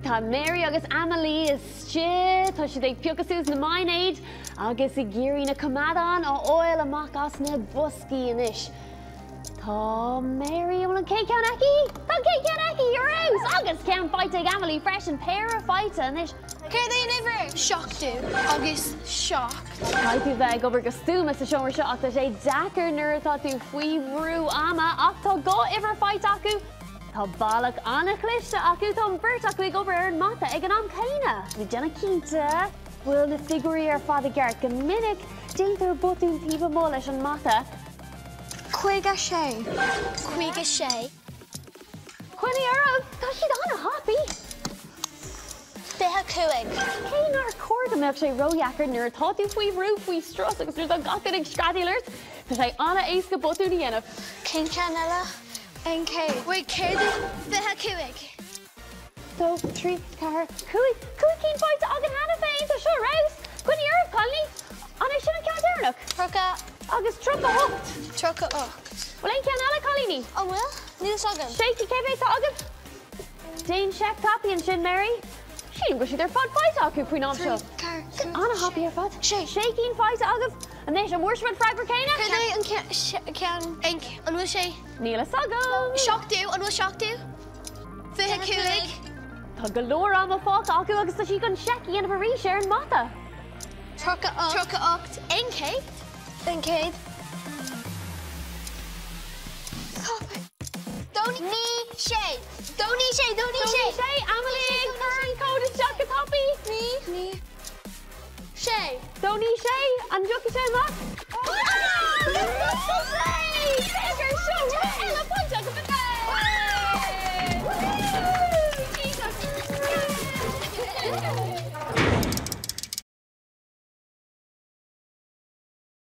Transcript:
Tá Mary agus Amelie istigh. Tá siad ag piocadh suas na maighnéid agus ag iarraidh na coimeádáin a fháil amach as na boscaí anois. Tá Mary, an bhfuil an chéad ceann aici? Tá an chéad ceann aici, ar fheabhas! Agus ceann faighte ag Amelie freisin, péire faighte anois. Céard é an uimhir? Seachtó agus seacht. Caithfidh tú bheith ag obair go stuama sa seomra seo ach tá sé deacair nuair atá tú faoi bhrú ama ach tá 2 uimhir faighte acu. Tá bealach an-chliste acu, tá an bheirt acu ag obair ar an mata ag an am céanna. Ag déanamh cinnte go bhfuil na figiúirí ar fad i gceart. Go minic déantar botún taobh amuigh leis an mata. 56. 56. Coinnigh orthu, tá siad an-thapaidh! 25. Cé nár chóir go mbeadh sé ródheacair nuair atá tú faoi bhrú, faoi strus agus nuair atá gach duine ag screadaíl ort, tá sé an-éasca botún a dhéanamh. Cén ceann eile? An chéad. Wait, céard é? 25. 2, 3, 4, 5. 5 cinn faighte againn cheana féin! Tá seo ar fheabhas! Coinnigh oraibh, cailíní! An é sin an ceann deireanach? 30. Agus 38. 38. Bhfuil aon cheann eile, cailíní? An bhfuil? Níl fhios agam. Sé, cé mhéad atá agaibh? Déan seic tapaidh ansin, Mary. Sílim go bhfuil siad ar fad faighte acu faoin am seo. 3, 4, 5, An-thapaidh ar fad. 6. Sé cinn faighte agaibh. Anois, an bhfuair sibh an freagra céanna? Céard é an ceann? An bhfuil sé? Níl fhios agam. 70, an bhfuil 70? 25. Tá go leor ama fágtha acu agus tá siad chun seic a dhéanamh arís ar an mata. 38. 38. 100? 100. Dó naoi sé. Dó naoi sé, dó naoi sé. Dó naoi sé, Amelie ag cur an cód isteach go tapaidh. Naoi, naoi, sé. Dó naoi sé, an dtiocfaidh sé amach?